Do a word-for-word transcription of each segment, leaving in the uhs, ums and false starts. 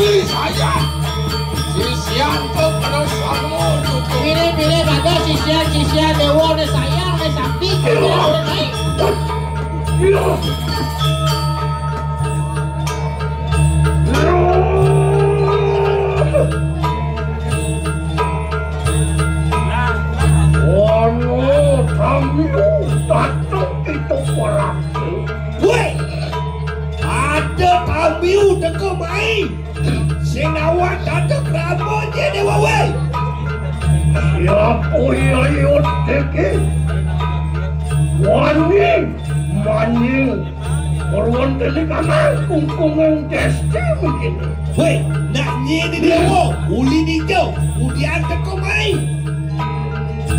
Saya sisian ke pada sama juga. Pilih-pilih pada sisian-sisian dewa ne sayang ne sakti. Ono tamiu dateng kita perang. Woi, ada tamiu teko mai. Sing awak dateng rama je dewa woi. Siapa iya iya teke? Wani mani. Korwan tadi kanang kungkungan desti mungkin. Woi, nak nyi ni dewa, uli ni jo, udian teko mai.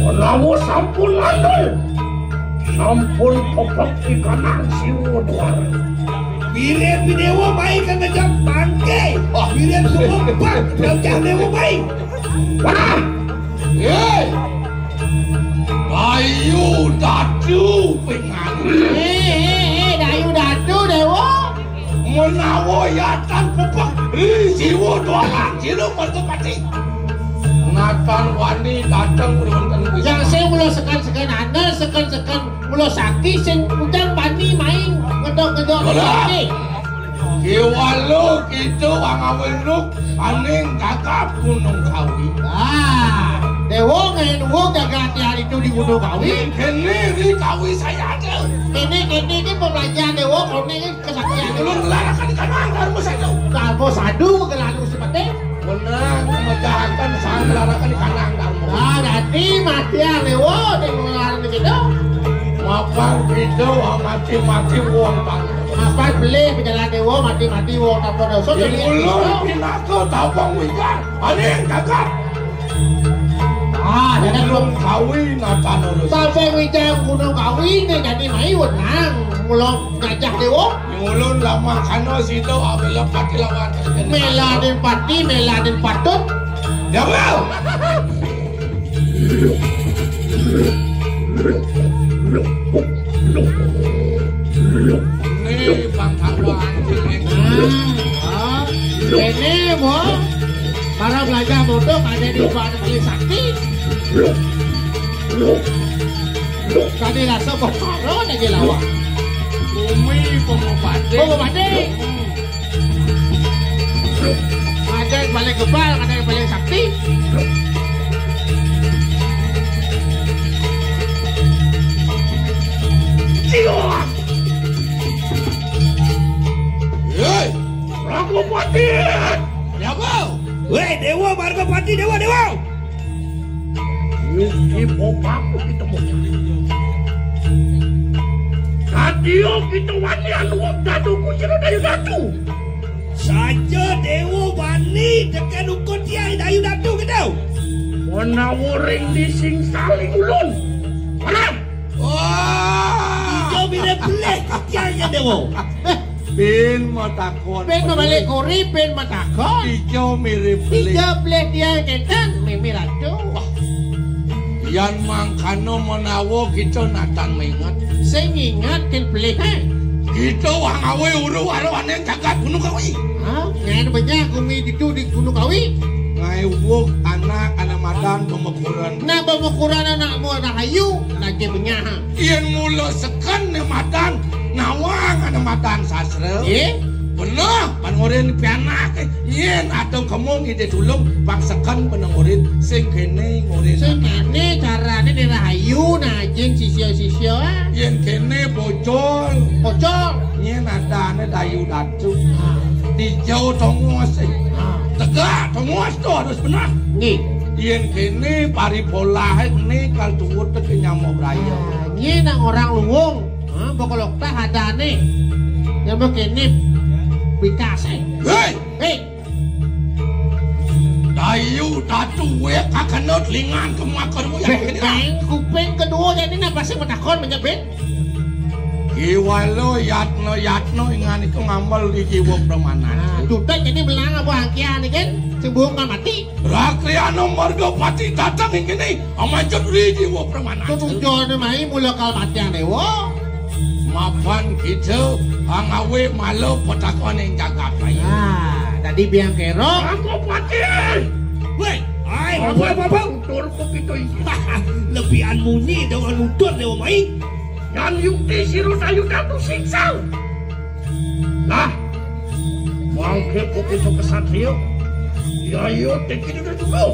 Menawa sampun landul, sampun pepek di kanang siwa duar. Mirip dewa mai ke ngejam bangke. Wah, mirip semua pepek, daun dewa mai. Wah! Hei! Ayu datu pengalu. Hei, hei, hei, Dayu Datu, Dewa. Menawa yatan pepek, ri siwa doangan, sira mertepati. Natan wani dateng wonten wisata. Yang sing mula seken-seken ana, seken-seken mula sakti, sing udang bani main ngedok-ngedok. Ora. Sakti. Kiwala kita wang awinuk aning jagat Gunung Kawi. Ah, Dewa ngain wong jagat yang itu di Gunung Kawi. Kene ri Kawi saya ada. Kene, kene ini pembelajaran Dewa, kone ini kesaktian. Ulun larakan di kanang, Dharma Sadu. Dharma Sadu, gelanu seperti. Menang, memegahaken sang larakan di kanang, Dharma. Ah, dadi mati ya, Dewa, di luar gitu. Mapan kita, ah, mati-mati wong tanah. Mapan beli pejalan Dewa, mati-mati wong tanpa dosa. Di jadi ulun, pinaka, tabang wijar. Ada yang gagah. Ah, jadi Gunung Kawi nata nurus. Sampai wijang Gunung Kawi ne jadi mai wenang. Mula gajah dewa. Nyulun lama kana sida abela pati lawan. Melanin pati, melanin patut. Ya, well. Ini bangsawan. Ah, ini, Bu. Para belajar bodoh ada di Pak Negeri Sakti. Kami rasa berparo lagi lawan. Bumi pengobati. Pengobati. Ada yang paling kebal, ada yang paling sakti. Hei, Rangkopati. Siapa? Weh, Dewa Margopati, Dewa, Dewa. Yuki popaku kita mau. Kadio kita wani anu datu ku jero Dayu Datu. Saja Dewa wani tekan ukut tiang Dayu Datu kita. Menawa ring di sing saling ulun. Mana? Wah. Ijo bile beleh tiang ya Dewa. Pin matakon. Pin mabalik kuri, pin matakon. Ijo mirip beli. Ijo beli dia kenten, mimi ratu. Wah. Yan mangkana menawa kita natan mengat. Sing ingat kin beli, eh. Kita wang awe uru arwaning jagat Gunung Kawi. Hah? Ngan banyak kumi ditu di Gunung Kawi. Ngai uwuk anak ana madan pemekuran. Nah, pemekuran anak mu rahayu, lagi banyak, ha. Yen mula seken ne madan, nawang ana madan sastra. Nggih. Bener, pan ngorin pianak, yen adong kemung ide tulung, bang seken bener ngorin, sing kene ngorin. Sing kene carane ne rahayu, najin sisya-sisya, ah. Yen kene bocol. Bocol. Yen adane dayu datu. Ah. Dijau tongos, eh. Ah. Tegak tongos tu harus bener. Nggih. Yen kene paripolahe kene kal tuwut ke nyama braya. Ah, nggih nang orang luwung. Ha, bokol oktah adane. Nyama kene bikase. Hei! Hei! Dayu datu we kakena telingan kemakar mu ya kene. Kuping kedua jadi napa sih matakon menyebit? Kiwala yatna-yatna ingan iku ngamel di jiwa pramanan. Nah, tutek ini belang apa angkian iki? Sing buung kan mati. Rakriana Margapati dateng ing kene, amancut ri jiwa pramanan. Tutujone mai mula kal matian dewa. Mapan kita angawe malu petakon ing jagat raya. Nah, Di biang kero. Aku pati. Woi, ai, apa, apa, apa? Utur ku pitu iki. Lebihan munyi dengan utur dewa mai. Yan yukti siro dayu datu siksang. Lah, mangke ku pitu kesatria. Ya, yo, teki dulu dulu.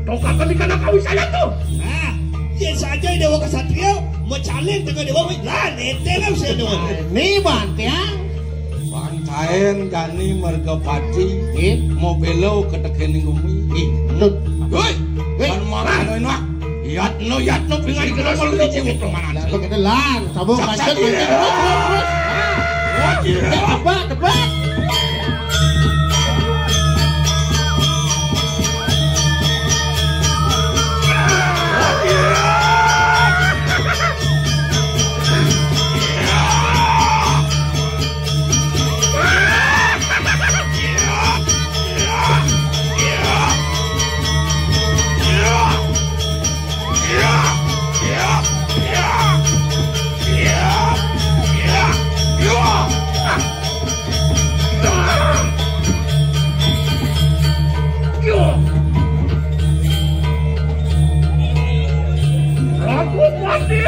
Tokaken ikan akawi saya tuh. Nah, ya saja dewa kesatria, mecaling tengah dewa mai. Lah, nete lah saya dewa. Ini bantiang. Bang Caen jani mergapati. Ih. Mau belo ketekening gumi. Ih, betul. Woi, woi, kan marah enak. Yatno, yatno, pingan kenapa lu di cewek mana? Lah, lu ketelan, sabuk. Saksa kancet dia. Terus, terus, terus. Wah, gila. Tebak, tebak. Aku mati.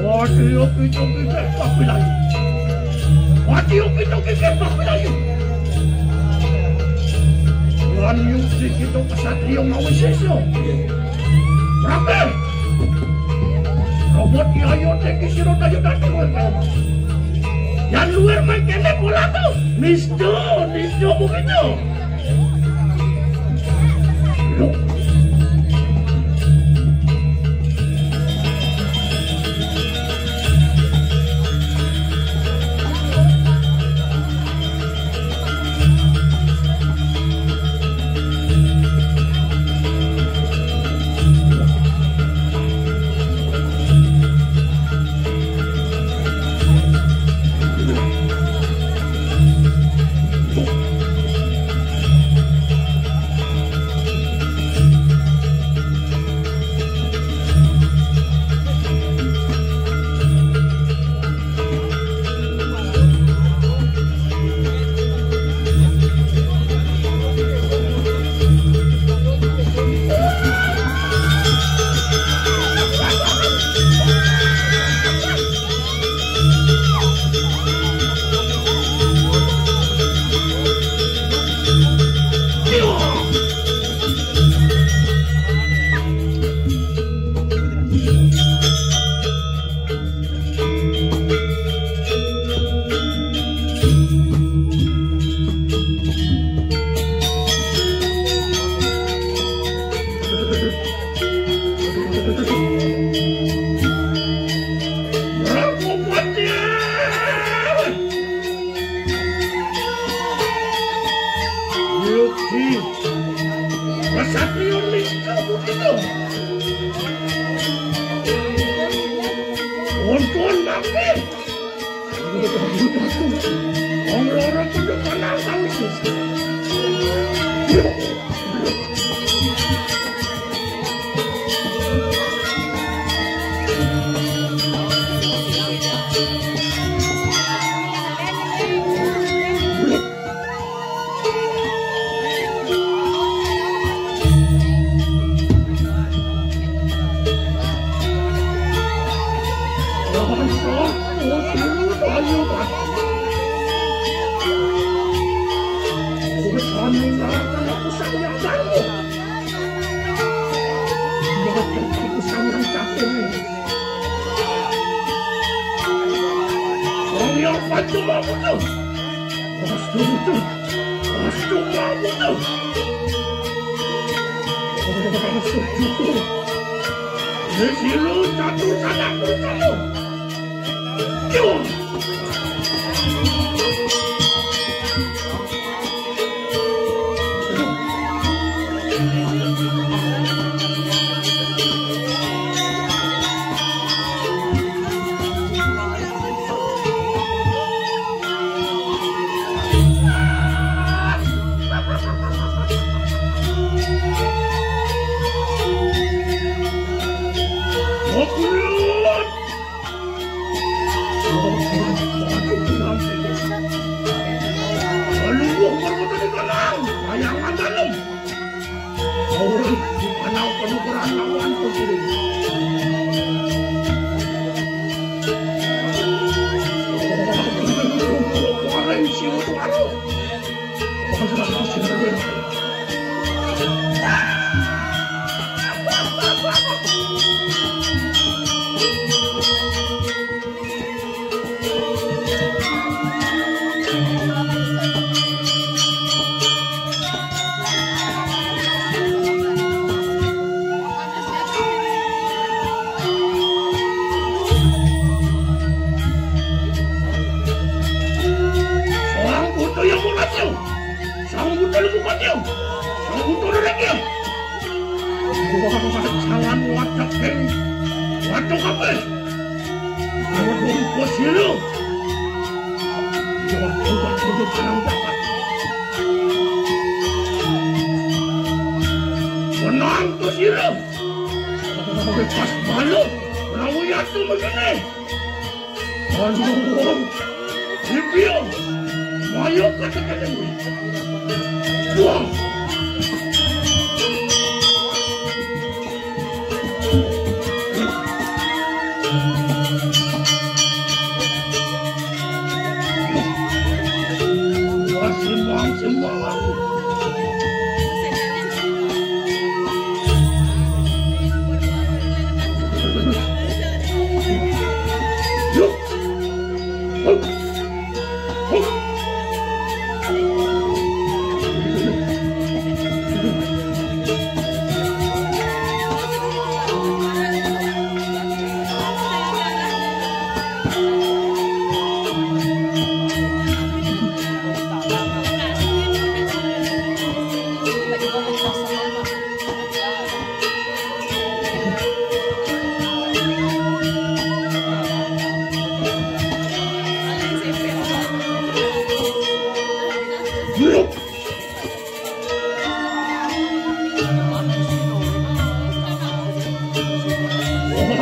Waduh, yo, pitung-pitung, papi lagi. Waduh, yo, pitung-pitung, papi lagi. Lan yuk si kita kesatria mau sisa. Rapi. Robot yayo teki siro tayo datu. Yang luar main kene bola tuh. Nistu, nistu begitu. Kesatria lingkar begitu. Untung mati. Wong loro kudu kenal kawis. Wong yang pancung aku tuh. Aduh, aduh, aduh. Ini silu satu sanak bersama. Yo. Sang buto yang mulatyo, sang buto lumukatyo, sang buto lelekyo. Wah, jangan wadak keng wadak apa? Wadak apa sih lu? Jangan buka tutup tanam dapat. Menang tuh sih lu. Pas malu, rawi atu begini. Aduh, Bibian, mayo kata-kata ini. Wah. Wah, semang, semang. Wah,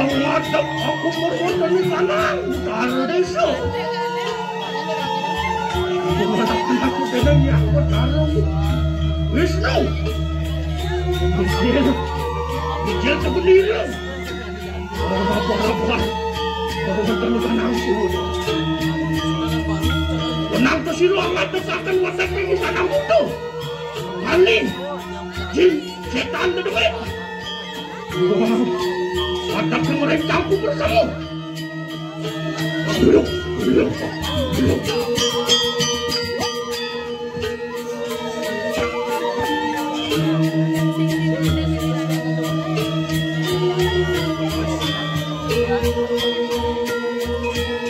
ngadeg aku merwenteni kanang, Utara Desa. Aku dening Hyang Betara Wisnu. Mijil, mijil tebenireng. Ora apa-apa. Aku merwenteni kanang suwun. Menang to sira ngadegaken weteng ing istana mutu. Maling, jin, setan, dedemit. Wah, wadah sing ora campur bersama. Belum, belum, belum.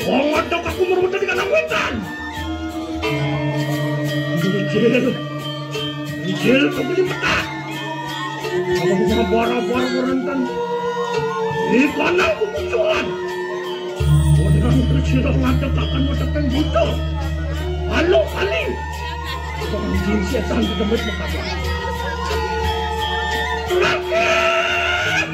Wong wedok aku merweteni kanang wetan. Mijil. Mijil kebeli petak. Kalau punya boro-boro wonten. Di kanang kukucuan. Wonten kecil ngadegaken wetekan buta. Halo, kali. Wong jin setan kedemit mekaten. Rakyat.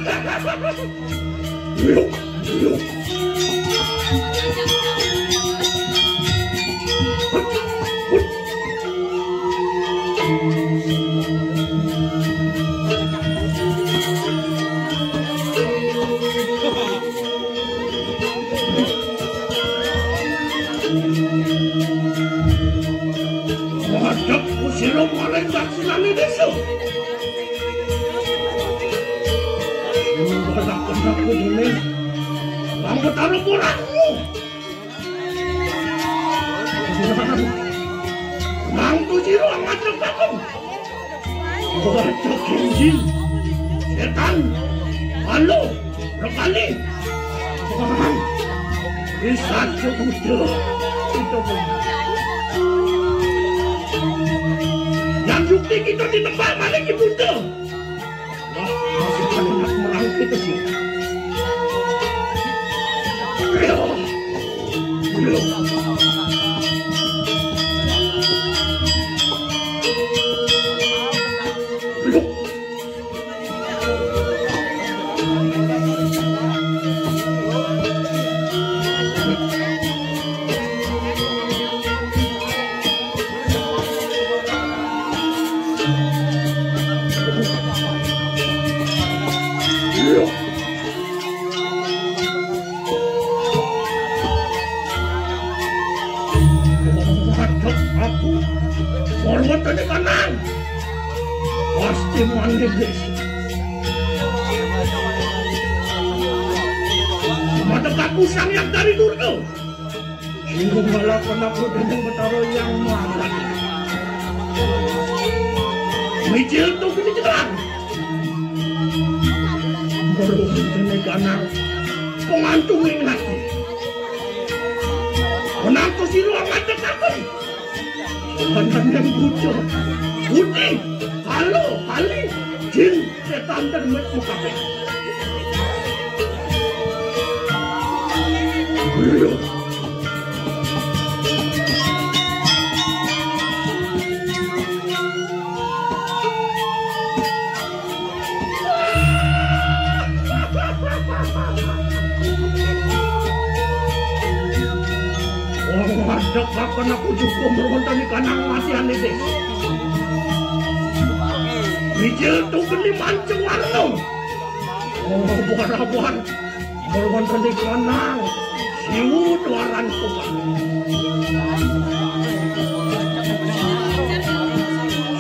Ngadeg usira maring daksinane desa. Ora kena kudune. Bang Betara Purangmu. Bang Tujiro ngajak aku. Ora cok jin. Setan. Halo. Rekali. Bang. Bisa cukup. Itu pun. Yang bukti kita ditembak maling dibunuh. Wah, masih paling nak merangkit sih. Ayo. Ayo. Ayo. Aku, Marwatane Kanang. Pasti mandi, guys. Madeg aku Sang Hyang Dari Durga. Sungguh malah kena aku dengan Betara Yang Maha. Mijil tu kena jelang. Baru kena Kanang. Pengantung ingat. Menantu sira amat tetapi. Kanan yang buta. Putih. Halo, hali. Jin, setan dan mek mukabeh. Wong wadeg, kapan aku juga merontoni Kanang matian iki. Mijil tu geni mancung warna. Oh, buar-buar. Merontoni Kanang. Siwu tuaran kupat.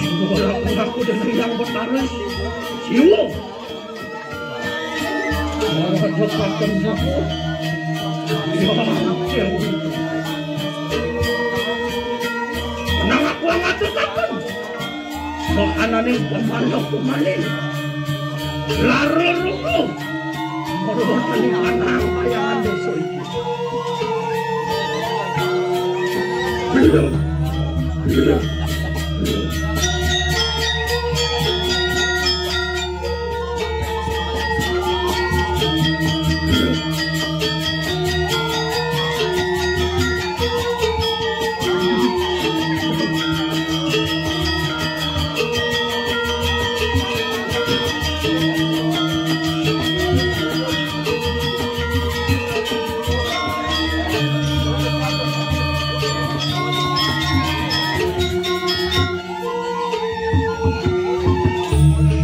Siwu laku-laku dengan yang bertaris. Siwu. Raja Paten Sapu. Ya, ya. Menang aku yang ngatur Paten. Sokanane pemandok pemane. Lara ruku. Merwatani Kanang kayangan desa iki. Belum. Belum.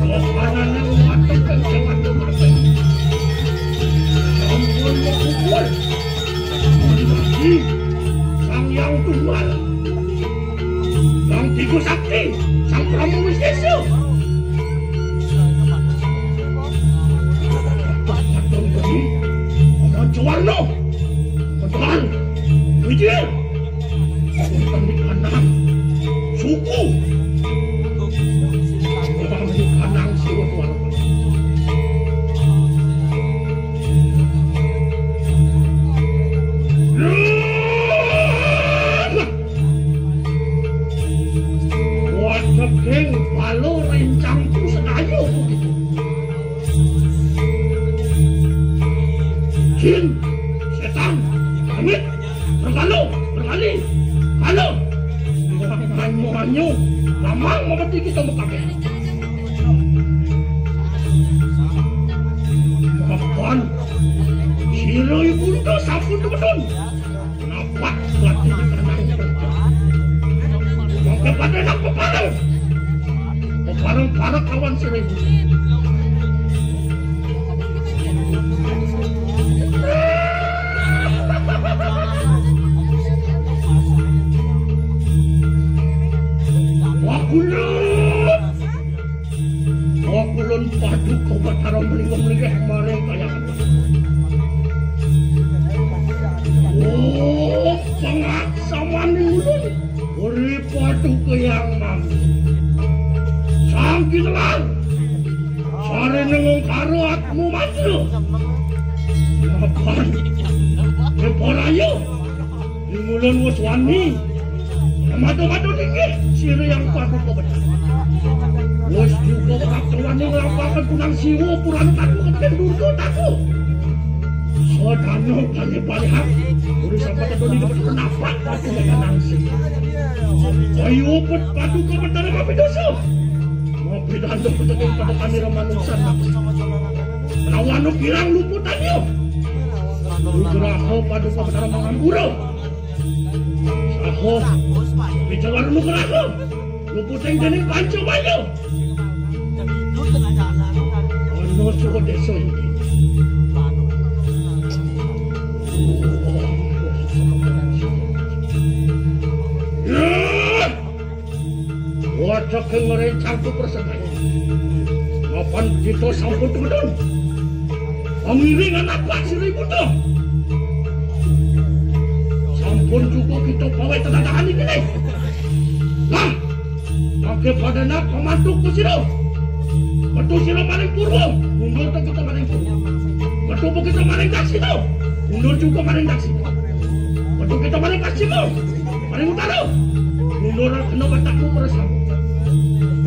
Sopanane umat teng Jawa Timur. Sampun mengubur. Sang Hyang Tunggal. Sang Tigo Sakti. Sang Pramu Wisesa. Pateng Geni. Aman Jawarna. Betul. Wijil. Wonten di Kanang. Suku. Wonten di Kanang Siwah Warman. Wadeging balo rencangku sedaya begitu. Jin, setan, amit, bergaluh, bergalih, galuh. Manyo-manyo, gampang mabeti kita makabeh. Mapan, sira iku sampun temetun. Napak mati di tanah. Mangke pada nak pepareng. Pepareng-pareng kawan seribu. Wakulut. Wakulun Paduka Batara mlingguh-mlinggih maring kayangan. Oh, pangaksaman ulun. Uri Paduka Yang Mangku. Sang Kinelar. Sarene ngongkara atmu mantra. Mapan. Deporaya. Ing ulun wis wani. Madu-madu linggih, sira yang Paduka Betara. Wis juga ora wani nglampahaken Kunang Siwa, purana kang meketen durga taku. Sadana bali-bali hak, uri sampeyan tetoni dapat penapak Paduka Betara sing. Ayo, Paduka Betara mapidosa. Mapidantuk tetep pada kami manungsan. Lawan kirang luput ayo. Nugraha Paduka Betara mangampura. Saha? Wijawara Nugraha. Luputing dening Panca Waya. Ana suku desa iki. Ya! Saking ngerencang ku persebaya. Mapan kita sampun tumedun. Pangiring anak Pak Sri Buta. Sampun juga kita pawai tedadahan iki nih. Lah, pakai padana pemantuk ku sira. Metu sira maring purwa, mundur ta kita maring purwa. Metu pa kita maring daksina, mundur juga maring daksina. Metu kita maring pascima, maring utara, mundur kena watakmu persama.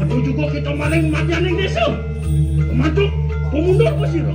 Metu juga kita maring madyaning desa. Pemantuk, pemundur pa sira.